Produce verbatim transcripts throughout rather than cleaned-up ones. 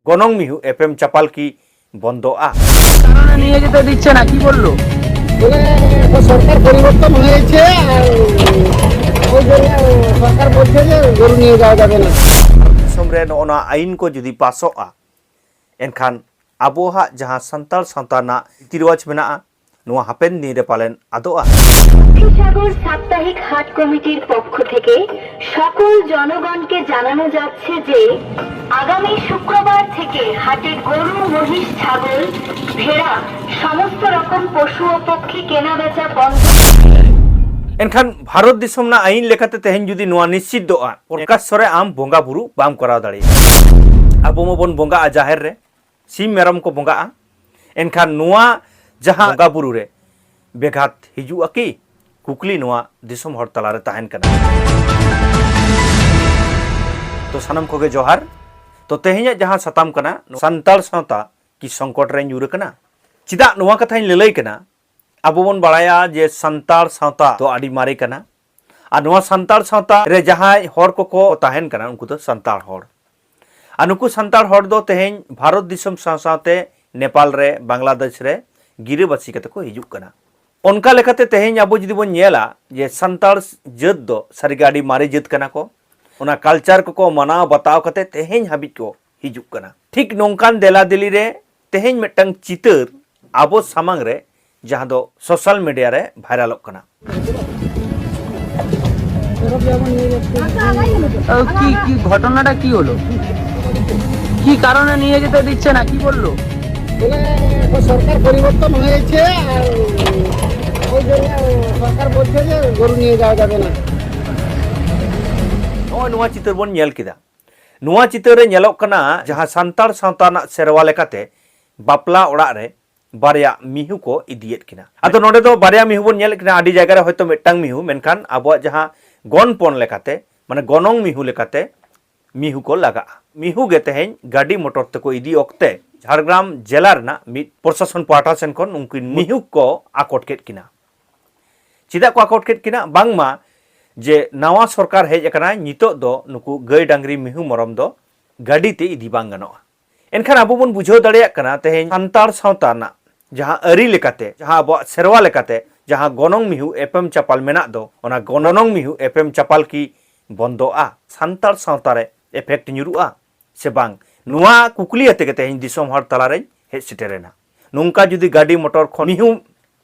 ᱜᱚᱱᱚᱝ ᱢᱤᱦᱩ ᱮᱯᱮᱢ ᱪᱟᱯᱟᱞ ᱠᱤ ᱵᱚᱱᱫᱚᱜᱼᱟ? কারণে নিয়ে যেতে দিচ্ছে না, কি বললো? বলে এখন সরকার পরিবর্তন হয়েছে আর ওই জন্য সরকার বলছে যে গরু নিয়ে যাওয়া যাবে না। ᱫᱤᱥᱚᱢ ᱨᱮ ᱱᱚᱜᱼᱚ ᱱᱚᱣᱟ ᱟᱹᱭᱤᱱ ᱠᱚ ᱡᱩᱫᱤ ᱯᱟᱥᱚᱜᱼᱟ, ᱮᱱᱠᱷᱟᱱ ᱟᱵᱚᱣᱟᱜ ᱡᱟᱦᱟᱸ ᱥᱟᱱᱛᱟᱲ ᱥᱟᱶᱛᱟ ᱨᱮᱱᱟᱜ ᱨᱤᱛᱤ ᱨᱮᱣᱟᱡᱽ ᱢᱮᱱᱟᱜᱼᱟ, ᱱᱚᱣᱟ ᱦᱟᱯᱮᱱ ᱫᱤᱱ ᱨᱮ ᱯᱟᱞᱮᱱ ᱟᱫᱚᱜᱼᱟ᱾ সাগর সাপ্তাহিক হাট কমিটির পক্ষ থেকে সকল জনগণকে জানানো যাচ্ছে যে আগামী শুক্রবার থেকে হাটে গরু, মহিষ, ছাগল, ভেড়া, সমস্ত রকম পশু ও পক্ষী কেনা বেচা বন্ধ। ᱮᱱᱠᱷᱟᱱ ᱵᱷᱟᱨᱚᱛ ᱫᱤᱥᱚᱢ ᱨᱮᱱᱟᱜ ᱟᱹᱭᱤᱱ ᱞᱮᱠᱟᱛᱮ ᱛᱮᱦᱮᱧ ᱡᱩᱫᱤ ᱱᱚᱣᱟ ᱱᱤᱥᱪᱤᱛᱚᱜᱼᱟ, ᱯᱨᱚᱠᱟᱥᱥᱚ ᱨᱮ ᱟᱢ ᱵᱚᱸᱜᱟ ᱵᱩᱨᱩ ᱵᱟᱢ ᱠᱚᱨᱟᱣ ᱫᱟᱲᱮᱭᱟᱜᱼᱟ᱾ ᱟᱵᱚ ᱢᱟᱵᱚᱱ ᱵᱚᱸᱜᱟᱜᱼᱟ ᱡᱟᱦᱮᱨ ᱨᱮ, ᱥᱤᱢ ᱢᱮᱨᱚᱢ ᱠᱚ ᱵᱚᱸᱜᱟᱜᱼᱟ, ᱮᱱᱠᱷᱟᱱ ᱱᱚᱣᱟ ᱡᱟᱦᱟᱸ ᱵᱚᱸᱜᱟ ᱵᱩᱨᱩ ᱨᱮ ᱵᱮᱜᱷᱟᱛ ᱦᱤᱡᱩᱜᱼᱟ ᱠᱤ? ᱠᱩᱠᱞᱤ ᱱᱚᱣᱟ ᱫᱤᱥᱚᱢ ᱦᱚᱲ ᱛᱟᱞᱟᱨᱮ ᱛᱟᱦᱮᱱ ᱠᱟᱱᱟ᱾ ᱛᱚ ᱥᱟᱱᱟᱢ ᱠᱚᱜᱮ ᱡᱚᱦᱟᱨ᱾ ᱛᱚ ᱛᱮᱦᱮᱧᱟᱜ ᱡᱟᱦᱟᱸ ᱥᱟᱛᱟᱢ ᱠᱟᱱᱟ, ᱥᱟᱱᱛᱟᱲ ᱥᱟᱶᱛᱟ ᱠᱤ ᱥᱚᱝᱠᱚᱴ ᱨᱮ ᱧᱩᱨ ᱟᱠᱟᱱᱟ? ᱪᱮᱫᱟᱜ ᱱᱚᱣᱟ ᱠᱟᱛᱷᱟᱧ ᱞᱟᱹᱞᱟᱹᱭ ᱠᱟᱱᱟ? ᱟᱵᱚ ᱵᱚᱱ ᱵᱟᱲᱟᱭᱟ ᱡᱮ ᱥᱟᱱᱛᱟᱲ ᱥᱟᱶᱛᱟ ᱫᱚ ᱟᱹᱰᱤ ᱢᱟᱨᱮ ᱠᱟᱱᱟ, ᱟᱨ ᱱᱚᱣᱟ ᱥᱟᱱᱛᱟᱲ ᱥᱟᱶᱛᱟ ᱨᱮ ᱡᱟᱦᱟᱸᱭ ᱦᱚᱲ ᱠᱚᱠᱚ ᱛᱟᱦᱮᱱ ᱠᱟᱱᱟ, ᱩᱱᱠᱩ ᱫᱚ ᱥᱟᱱᱛᱟᱲ ᱦᱚᱲ᱾ ᱟᱨ ᱱᱩᱠᱩ ᱥᱟᱱᱛᱟᱲ ᱦᱚᱲ ᱫᱚ ᱛᱮᱦᱮᱧ ᱵᱷᱟᱨᱚᱛ ᱫᱤᱥᱚᱢ ᱥᱟᱶ ᱥᱟᱶᱛᱮ ᱱᱮᱯᱟᱞ ᱨᱮ, ᱵᱟᱝᱞᱟᱫᱮᱥ ᱨᱮ ᱜᱤᱨᱟᱹᱵᱟᱹᱥᱤ ᱠᱟᱛᱮ ᱠᱚ ᱦᱤᱡᱩᱜ ᱠᱟᱱᱟ᱾ ᱚᱱᱠᱟ ᱞᱮᱠᱟᱛᱮ ᱛᱮᱦᱮᱧ ᱟᱵᱚ ᱡᱩᱫᱤ ᱵᱚᱱ ᱧᱮᱞᱟ ᱡᱮ ᱥᱟᱱᱛᱟᱲ ᱡᱟᱹᱛ ᱫᱚ ᱥᱟᱹᱨᱤᱜᱮ ᱟᱹᱰᱤ ᱢᱟᱨᱮ ᱡᱟᱹᱛ ᱠᱟᱱᱟ ᱠᱚ, ᱚᱱᱟ ᱠᱟᱞᱪᱟᱨ ᱠᱚᱠᱚ ᱢᱟᱱᱟᱣ ᱵᱟᱛᱟᱣ ᱠᱟᱛᱮ ᱛᱮᱦᱮᱧ ᱦᱟᱹᱵᱤᱡ ᱠᱚ ᱦᱤᱡᱩᱜ ᱠᱟᱱᱟ᱾ ᱴᱷᱤᱠ ᱱᱚᱝᱠᱟᱱ ᱫᱮᱞᱟ ᱫᱮᱞᱤ ᱨᱮ ᱛᱮᱦᱮᱧ ᱢᱤᱫᱴᱟᱝ ᱪᱤᱛᱟᱹᱨ ᱟᱵᱚ ᱥᱟᱢᱟᱝ ᱨᱮ, ᱡᱟᱦᱟᱸ ᱫᱚ ᱥᱳᱥᱟᱞ ᱢᱤᱰᱤᱭᱟ ᱨᱮ ᱵᱷᱟᱭᱨᱟᱞᱚᱜ ᱠᱟᱱᱟ᱾ ও, কি কি ঘটনাটা কি হলো? কি কারণে নিয়ে যেতে দিচ্ছে না, কি বললো? বলে এখন সরকার পরিবর্তন হয়েছে আর ওই জন্য সরকার বলছে যে গরু নিয়ে যাওয়া যাবে না। ᱱᱚᱜᱼᱚᱭ ᱱᱚᱣᱟ ᱪᱤᱛᱟᱹᱨ ᱵᱚᱱ ᱧᱮᱞ ᱠᱮᱫᱟ᱾ ᱱᱚᱣᱟ ᱪᱤᱛᱟᱹᱨ ᱨᱮ ᱧᱮᱞᱚᱜ ᱠᱟᱱᱟ ᱡᱟᱦᱟᱸ ᱥᱟᱱᱛᱟᱲ ᱥᱟᱶᱛᱟ ᱨᱮᱱᱟᱜ ᱥᱮᱨᱣᱟ ᱞᱮᱠᱟᱛᱮ ᱵᱟᱯᱞᱟ ᱚᱲᱟᱜ ᱨᱮ ᱵᱟᱨᱭᱟ ᱢᱤᱦᱩ ᱠᱚ ᱤᱫᱤᱭᱮᱫ ᱠᱤᱱᱟ᱾ ᱟᱫᱚ ᱱᱚᱰᱮ ᱫᱚ ᱵᱟᱨᱭᱟ ᱢᱤᱦᱩ ᱵᱚᱱ ᱧᱮᱞᱮᱫ ᱠᱤᱱᱟ, ᱟᱹᱰᱤ ᱡᱟᱭᱜᱟ ᱨᱮ ᱦᱚᱭᱛᱳ ᱢᱤᱫᱴᱟᱝ ᱢᱤᱦᱩ, ᱢᱮᱱᱠᱷᱟᱱ ᱟᱵᱚᱣᱟᱜ ᱡᱟᱦᱟᱸ ᱜᱚᱱᱯᱚᱱ ᱞᱮᱠᱟᱛᱮ, ᱢᱟᱱᱮ ᱜᱚᱱᱚᱝ ᱢᱤᱦᱩ ᱞᱮᱠᱟᱛᱮ ᱢᱤᱦᱩ ᱠᱚ ᱞᱟᱜᱟᱜᱼᱟ᱾ ᱢᱤᱦᱩ ᱜᱮ ᱛᱮᱦᱮᱧ ᱜᱟᱹᱰᱤ ᱢᱚᱴᱚᱨ ᱛᱮᱠᱚ ᱤᱫᱤ ᱚᱠᱛᱮ ᱡᱷᱟᱲᱜᱨᱟᱢ ᱡᱮᱞᱟ ᱨᱮᱱᱟᱜ ᱢᱤᱫ ᱯᱨᱚᱥᱟᱥᱚᱱ ᱯᱟᱦᱴᱟ ᱥᱮᱱ ᱠᱷᱚᱱ ᱩᱱᱠᱤᱱ ᱢᱤᱦᱩ ᱠᱚ ᱟᱠᱚᱴ ᱠᱮᱫ ᱠᱤᱱᱟ᱾ ᱪᱮᱫᱟᱜ ᱠᱚ ᱟᱠᱚᱴ ᱠᱮᱫ ᱠᱤᱱᱟ? ᱵᱟᱝᱢᱟ ᱡᱮ ᱱᱟᱣᱟ ᱥᱚᱨᱠᱟᱨ ᱦᱮᱡ ᱟᱠᱟᱱᱟ, ᱱᱤᱛᱚᱜ ᱫᱚ ᱱᱩᱠᱩ ᱜᱟᱹᱭ ᱰᱟᱝᱨᱤ ᱢᱤᱦᱩ ᱢᱮᱨᱚᱢ ᱫᱚ ᱜᱟᱹᱰᱤ ᱛᱮ ᱤᱫᱤ ᱵᱟᱝ ᱜᱟᱱᱚᱜᱼᱟ᱾ ᱮᱱᱠᱷᱟᱱ ᱟᱵᱚ ᱵᱚᱱ ᱵᱩᱡᱷᱟᱹᱣ ᱫᱟᱲᱮᱭᱟᱜ ᱠᱟᱱᱟ, ᱛᱮᱦᱮᱧ ᱥᱟᱱᱛᱟᱲ ᱥᱟᱶᱛᱟ ᱨᱮᱱᱟᱜ ᱡᱟᱦᱟᱸ ᱟᱹᱨᱤ ᱞᱮᱠᱟᱛᱮ, ᱡᱟᱦᱟᱸ ᱟᱵᱚᱣᱟᱜ ᱥᱮᱨᱣᱟ ᱞᱮᱠᱟᱛᱮ, ᱡᱟᱦᱟᱸ ᱜᱚᱱᱚᱝ ᱢᱤᱦᱩ ᱮᱯᱮᱢ ᱪᱟᱯᱟᱞ ᱢᱮᱱᱟᱜ ᱫᱚ, ᱚᱱᱟ ᱜᱚᱱᱚᱝ ᱢᱤᱦᱩ ᱮᱯᱮᱢ ᱪᱟᱯᱟᱞ ᱠᱤ ᱵᱚᱱᱫᱚᱜᱼᱟ? ᱥᱟᱱᱛᱟᱲ ᱥᱟᱶᱛᱟ ᱨᱮ ᱮᱯᱷᱮᱠᱴ ᱧᱩᱨᱩᱜᱼᱟ ᱥᱮ ᱵᱟᱝ? ᱱᱚᱣᱟ ᱠᱩᱠᱞᱤ ᱟᱛᱮ ᱜᱮ ᱛᱮᱦᱮᱧ ᱫᱤᱥᱚᱢ ᱦᱚᱲ ᱛᱟᱞᱟᱨᱮᱧ ᱦᱮᱡ ᱥᱮᱴᱮᱨᱮᱱᱟ᱾ ᱱᱚᱝᱠᱟ ᱡᱩᱫᱤ ᱜᱟᱹᱰᱤ ᱢᱚᱴᱚᱨ ᱠᱷᱚᱱ ᱢᱤᱦᱩ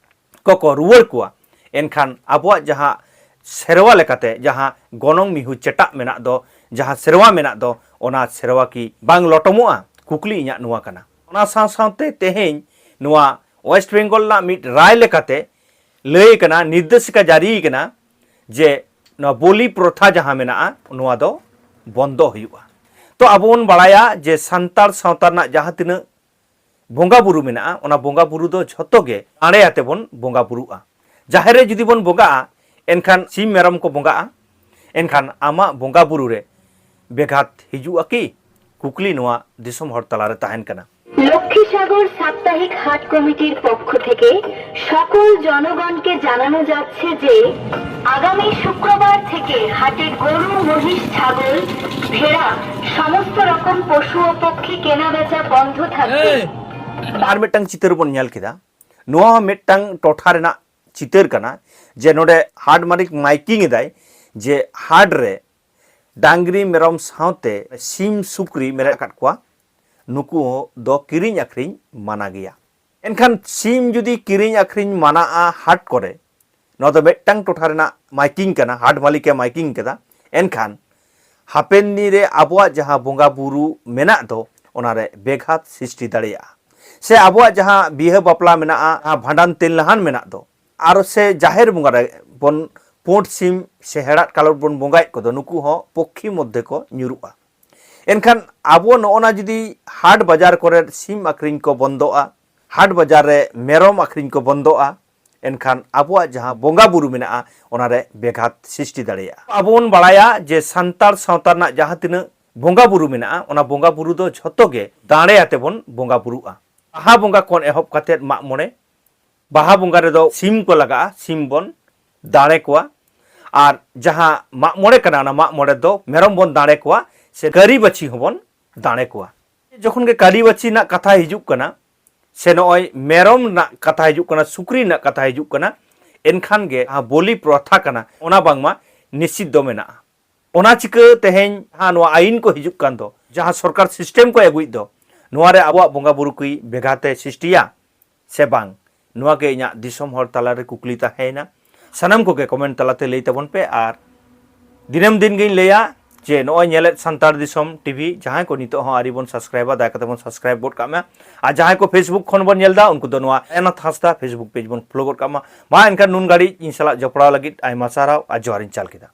ᱠᱚᱠᱚ ᱨᱩᱣᱟᱹᱲ ᱠᱚᱣᱟ, ᱮᱱᱠᱷᱟᱱ ᱟᱵᱚᱣᱟᱜ ᱡᱟᱦᱟᱸ ᱥᱮᱨᱣᱟ ᱞᱮᱠᱟᱛᱮ ᱡᱟᱦᱟᱸ ᱜᱚᱱᱚᱝ ᱢᱤᱦᱩ ᱪᱮᱴᱟᱜ ᱢᱮᱱᱟᱜ ᱫᱚ, ᱡᱟᱦᱟᱸ ᱥᱮᱨᱣᱟ ᱢᱮᱱᱟᱜ ᱫᱚ, ᱚᱱᱟ ᱥᱮᱨᱣᱟ ᱠᱤ ᱵᱟᱝ ᱞᱚᱴᱚᱢᱚᱜᱼᱟ? ᱠᱩᱠᱞᱤ ᱤᱧᱟᱹᱜ ᱱᱚᱣᱟ ᱠᱟᱱᱟ᱾ ᱚᱱᱟ ᱥᱟᱶ ᱥᱟᱶᱛᱮ ᱛᱮᱦᱮᱧ ᱱᱚᱣᱟ ᱳᱭᱮᱥᱴ ᱵᱮᱝᱜᱚᱞ ᱨᱮᱱᱟᱜ ᱢᱤᱫ ᱨᱟᱭ ᱞᱮᱠᱟᱛᱮ ᱞᱟᱹᱭ ᱠᱟᱱᱟ, ᱱᱤᱨᱫᱮᱥᱤᱠᱟ ᱡᱟᱹᱨᱤ ᱠᱟᱱᱟ ᱡᱮ ᱱᱚᱣᱟ ᱵᱚᱞᱤ ᱯᱨᱚᱛᱷᱟ ᱡᱟᱦᱟᱸ ᱢᱮᱱᱟᱜᱼᱟ, ᱱᱚᱣᱟ ᱫᱚ ᱵᱚᱱᱫᱚ ᱦᱩᱭᱩᱜᱼᱟ᱾ ᱛᱚ, ᱟᱵᱚ ᱵᱚᱱ ᱵᱟᱲᱟᱭᱟ ᱡᱮ ᱥᱟᱱᱛᱟᱲ ᱥᱟᱶᱛᱟ ᱨᱮᱱᱟᱜ ᱡᱟᱦᱟᱸ ᱛᱤᱱᱟᱹᱜ ᱵᱚᱸᱜᱟ ᱵᱩᱨᱩ ᱢᱮᱱᱟᱜᱼᱟ, ᱚᱱᱟ ᱵᱚᱸᱜᱟ ᱵᱩᱨᱩ ᱫᱚ ᱡᱷᱚᱛᱚ ᱜᱮ ᱫᱟᱲᱮ ᱟᱛᱮ ᱵᱚᱱ ᱵᱚᱸᱜᱟ ᱵᱩᱨᱩᱜᱼᱟ᱾ ᱡᱟᱦᱮᱨ ᱨᱮ ᱡᱩᱫᱤ ᱵᱚᱱ ᱵᱚᱸᱜᱟᱜᱼᱟ, ᱮᱱᱠᱷᱟᱱ ᱥᱤᱢ ᱢᱮᱨᱚᱢ ᱠᱚ ᱵᱚᱸᱜᱟᱜᱼᱟ, ᱮᱱᱠᱷᱟᱱ ᱟᱢᱟᱜ ᱵᱚᱸᱜᱟ ᱵᱩᱨᱩ ᱨᱮ ᱵᱮᱜᱷᱟᱛ ᱦᱤᱡᱩᱜᱼᱟ ᱠᱤ? ᱠᱩᱠᱞᱤ ᱱᱚᱣᱟ ᱫᱤᱥᱚᱢ ᱦᱚᱲ ᱛᱟᱞᱟᱨᱮ ᱛᱟᱦᱮᱱ ᱠᱟᱱᱟ᱾ লক্ষ্মী সাগর সাপ্তাহিক হাট কমিটির পক্ষ থেকে সকল জনগণকে জানানো যাচ্ছে যে আগামী শুক্রবার থেকে হাটে গরু, মহিষ, ছাগল, ভেড়া, সমস্ত রকম পশু ও পক্ষী কেনা বেচা বন্ধ থাকবে। ᱟᱨ ᱢᱤᱫᱴᱟᱝ ᱪᱤᱛᱟᱹᱨ ᱵᱚᱱ ᱧᱮᱞ ᱠᱮᱫᱟ᱾ ᱱᱚᱣᱟ ᱦᱚᱸ ᱢᱤᱫᱴᱟᱝ ᱴᱚᱴᱷᱟ ᱨᱮᱱᱟᱜ ᱪᱤᱛᱟᱹᱨ ᱠᱟᱱᱟ, ᱡᱮ ᱱᱚᱰᱮ ᱦᱟᱴ ᱢᱟᱹᱞᱤᱠ ᱢᱟᱭᱠᱤᱝ ᱮᱫᱟᱭ ᱡᱮ ᱦᱟᱴ ᱨᱮ ᱰᱟᱝᱨᱤ, ᱢᱮᱨᱚᱢ ᱥᱟᱶᱛᱮ ᱥᱤᱢ, ᱥᱩᱠᱨᱤ ᱢᱮᱱᱟᱜ ᱟᱠᱟᱫ ᱠᱚᱣᱟ, ᱱᱩᱠᱩ ᱫᱚ ᱠᱤᱨᱤᱧ ᱟᱹᱠᱷᱨᱤᱧ ᱢᱟᱱᱟ ᱜᱮᱭᱟ᱾ ᱮᱱᱠᱷᱟᱱ ᱥᱤᱢ ᱡᱩᱫᱤ ᱠᱤᱨᱤᱧ ᱟᱹᱠᱷᱨᱤᱧ ᱢᱟᱱᱟᱜᱼᱟ ᱦᱟᱴ ᱠᱚᱨᱮ, ᱱᱚᱣᱟ ᱫᱚ ᱢᱤᱫᱴᱟᱝ ᱴᱚᱴᱷᱟ ᱨᱮᱱᱟᱜ ᱢᱟᱭᱠᱤᱝ ᱠᱟᱱᱟ, ᱦᱟᱴ ᱢᱟᱹᱞᱤᱠᱮ ᱢᱟᱭᱠᱤᱝ ᱠᱟᱫᱟ, ᱮᱱᱠᱷᱟᱱ ᱦᱟᱯᱮᱱ ᱫᱤᱱ ᱨᱮ ᱟᱵᱚᱣᱟᱜ ᱡᱟᱦᱟᱸ ᱵᱚᱸᱜᱟ ᱵᱩᱨᱩ ᱢᱮᱱᱟᱜ ᱫᱚ, ᱚᱱᱟᱨᱮ ᱵᱮᱜᱷᱟᱛ ᱥᱨᱤᱥᱴᱤ ᱫᱟᱲᱮᱭᱟᱜᱼᱟ᱾ ᱥᱮ ᱟᱵᱚᱣᱟᱜ ᱡᱟᱦᱟᱸ ᱵᱤᱦᱟᱹ ᱵᱟᱯᱞᱟ ᱢᱮᱱᱟᱜᱼᱟ, ᱡᱟᱦᱟᱸ ᱵᱷᱟᱸᱰᱟᱱ ᱛᱮᱞᱱᱟᱦᱟᱱ ᱢᱮᱱᱟᱜ ᱫᱚ, ᱟᱨ ᱥᱮ ᱡᱟᱦᱮᱨ ᱵᱚᱸᱜᱟ ᱨᱮ ᱵᱚᱱ ᱯᱩᱸᱰ ᱥᱤᱢ ᱥᱮ ᱦᱮᱲᱟᱜ ᱠᱟᱞᱚᱴ ᱵᱚᱱ ᱵᱚᱸᱜᱟᱭᱮᱫ ᱠᱚᱫᱚ, ᱱᱩᱠᱩ ᱦᱚᱸ ᱯᱚᱠᱠᱷᱤ ᱢᱚᱫᱽᱫᱷᱮ ᱠᱚ ᱧᱩᱨᱩᱜᱼᱟ᱾ ᱮᱱᱠᱷᱟᱱ ᱟᱵᱚ ᱱᱚᱜᱼᱚ ᱱᱟ ᱡᱩᱫᱤ ᱦᱟᱴ ᱵᱟᱡᱟᱨ ᱠᱚᱨᱮ ᱥᱤᱢ ᱟᱹᱠᱷᱨᱤᱧ ᱠᱚ ᱵᱚᱱᱫᱚᱜᱼᱟ, ᱦᱟᱴ ᱵᱟᱡᱟᱨ ᱨᱮ ᱢᱮᱨᱚᱢ ᱟᱹᱠᱷᱨᱤᱧ ᱠᱚ ᱵᱚᱱᱫᱚᱜᱼᱟ, ᱮᱱᱠᱷᱟᱱ ᱟᱵᱚᱣᱟᱜ ᱡᱟᱦᱟᱸ ᱵᱚᱸᱜᱟ ᱵᱩᱨᱩ ᱢᱮᱱᱟᱜᱼᱟ, ᱚᱱᱟᱨᱮ ᱵᱮᱜᱷᱟᱛ ᱥᱨᱤᱥᱴᱤ ᱫᱟᱲᱮᱭᱟᱜᱼᱟ᱾ ᱟᱵᱚ ᱵᱚᱱ ᱵᱟᱲᱟᱭᱟ ᱡᱮ ᱥᱟᱱᱛᱟᱲ ᱥᱟᱶᱛᱟ ᱨᱮᱱᱟᱜ ᱡᱟᱦᱟᱸ ᱛᱤᱱᱟᱹᱜ ᱵᱚᱸᱜᱟ ᱵᱩᱨᱩ ᱢᱮᱱᱟᱜᱼᱟ, ᱚᱱᱟ ᱵᱚᱸᱜᱟ ᱵᱩᱨᱩ ᱫᱚ ᱡᱷᱚᱛᱚ ᱜᱮ ᱫᱟᱲᱮ ᱟᱛᱮ ᱵᱚᱱ ᱵᱚᱸᱜᱟ ᱵᱩᱨᱩᱜᱼᱟ᱾ ᱵᱟᱦᱟ ᱵᱚᱸᱜᱟ ᱠᱷᱚᱱ ᱮᱦᱚᱵ ᱠᱟᱛᱮᱫ ᱢᱟᱜ ᱢᱚᱬᱮ, ᱵᱟᱦᱟ ᱵᱚᱸᱜᱟ ᱨᱮᱫᱚ ᱥᱤᱢ ᱠᱚ ᱞᱟᱜᱟᱜᱼᱟ, ᱥᱤᱢ ᱵᱚᱱ ᱫᱟᱲᱮ ᱠᱚᱣᱟ᱾ ᱟᱨ ᱡᱟᱦᱟᱸ ᱢᱟᱜ ᱢᱚᱬᱮ ᱠᱟᱱᱟ, ᱚᱱᱟ ᱢᱟᱜ ᱢᱚᱬᱮ ᱫᱚ ᱢᱮᱨᱚᱢ ᱵᱚᱱ ᱫᱟᱲᱮ ᱠᱚᱣᱟ, ᱥᱮ ᱠᱟᱹᱨᱤ ᱵᱟᱹᱪᱷᱤ ᱦᱚᱸᱵᱚᱱ ᱫᱟᱲᱮ ᱠᱚᱣᱟ᱾ ᱡᱚᱠᱷᱚᱱ ᱜᱮ ᱠᱟᱹᱰᱤ ᱵᱟᱹᱪᱷᱤ ᱨᱮᱱᱟᱜ ᱠᱟᱛᱷᱟ ᱦᱤᱡᱩᱜ ᱠᱟᱱᱟ, ᱥᱮ ᱱᱚᱜᱼᱚᱭ ᱢᱮᱨᱚᱢ ᱨᱮᱱᱟᱜ ᱠᱟᱛᱷᱟ ᱦᱤᱡᱩᱜ ᱠᱟᱱᱟ, ᱥᱩᱠᱨᱤ ᱨᱮᱱᱟᱜ ᱠᱟᱛᱷᱟ ᱦᱤᱡᱩᱜ ᱠᱟᱱᱟ, ᱮᱱᱠᱷᱟᱱ ᱜᱮ ᱡᱟᱦᱟᱸ ᱵᱚᱞᱤ ᱯᱨᱚᱛᱷᱟ ᱠᱟᱱᱟ, ᱚᱱᱟ ᱵᱟᱝᱢᱟ ᱱᱤᱥᱪᱤᱛ ᱫᱚ ᱢᱮᱱᱟᱜᱼᱟ᱾ ᱚᱱᱟ ᱪᱤᱠᱟᱹ ᱛᱮᱦᱮᱧ ᱡᱟᱦᱟᱸ ᱱᱚᱣᱟ ᱟᱹᱭᱤᱱ ᱠᱚ ᱦᱤᱡᱩᱜ ᱠᱟᱱ ᱫᱚ, ᱡᱟᱦᱟᱸ ᱥᱚᱨᱠᱟᱨ ᱥᱤᱥᱴᱮᱢ ᱠᱚ ᱟᱹᱜᱩᱭᱮᱫ ᱫᱚ, ᱱᱚᱣᱟ ᱨᱮ ᱟᱵᱚᱣᱟᱜ ᱵᱚᱸᱜᱟ ᱵᱩᱨᱩ ᱠᱤ ᱵᱮᱜᱷᱟᱛᱮ ᱥᱨᱤᱥᱴᱤᱭᱟ ᱥᱮ ᱵᱟᱝ? ᱱᱚᱣᱟ ᱜᱮ ᱤᱧᱟᱹᱜ ᱫᱤᱥᱚᱢ ᱦᱚᱲ ᱛᱟᱞᱟᱨᱮ ᱠᱩᱠᱞᱤ ᱛᱟᱦᱮᱸᱭᱮᱱᱟ᱾ ᱥᱟᱱᱟᱢ ᱠᱚᱜᱮ ᱠᱚᱢᱮᱱᱴ ᱛᱟᱞᱟᱛᱮ ᱞᱟᱹᱭ ᱛᱟᱵᱚᱱ ᱯᱮ᱾ ᱟᱨ ᱫᱤᱱᱟᱹᱢ ᱫᱤᱱ ᱜᱤᱧ ᱞᱟᱹᱭᱟ ᱡᱮ ᱱᱚᱜᱼᱚᱭ ᱧᱮᱞᱮᱫ ᱥᱟᱱᱛᱟᱲ ᱫᱤᱥᱚᱢ ᱴᱤᱵᱷᱤ, ᱡᱟᱦᱟᱸᱭ ᱠᱚ ᱱᱤᱛᱚᱜ ᱦᱚᱸ ᱟᱹᱣᱨᱤ ᱵᱚᱱ ᱥᱟᱵᱥᱠᱨᱟᱭᱤᱵᱟ, ᱫᱟᱭᱟ ᱠᱟᱛᱮ ᱵᱚᱱ ᱥᱟᱵᱥᱠᱨᱟᱭᱤᱵ ᱜᱚᱫ ᱠᱟᱜ ᱢᱟ᱾ ᱟᱨ ᱡᱟᱦᱟᱸᱭ ᱠᱚ ᱯᱷᱮᱥᱵᱩᱠ ᱠᱷᱚᱱ ᱵᱚᱱ ᱧᱮᱞ ᱮᱫᱟ, ᱩᱱᱠᱩ ᱫᱚ ᱱᱚᱣᱟ ᱮᱱᱟᱛᱷ ᱦᱟᱸᱥᱫᱟ ᱯᱷᱮᱥᱵᱩᱠ ᱯᱮᱡᱽ ᱵᱚᱱ ᱯᱷᱚᱞᱳ ᱜᱚᱫ ᱠᱟᱜ ᱢᱟ᱾ ᱢᱟ ᱮᱱᱠᱷᱟᱱ ᱱᱩᱱ ᱜᱷᱟᱹᱲᱤᱡ ᱤᱧ ᱥᱟᱞᱟᱜ ᱡᱚᱯᱲᱟᱣ ᱞᱟᱹᱜᱤᱫ ᱟᱭᱢᱟ ᱥᱟᱨᱦᱟᱣ ᱟᱨ ᱡᱚᱦᱟᱨᱤᱧ ᱪᱟᱞ ᱠᱮᱫᱟ᱾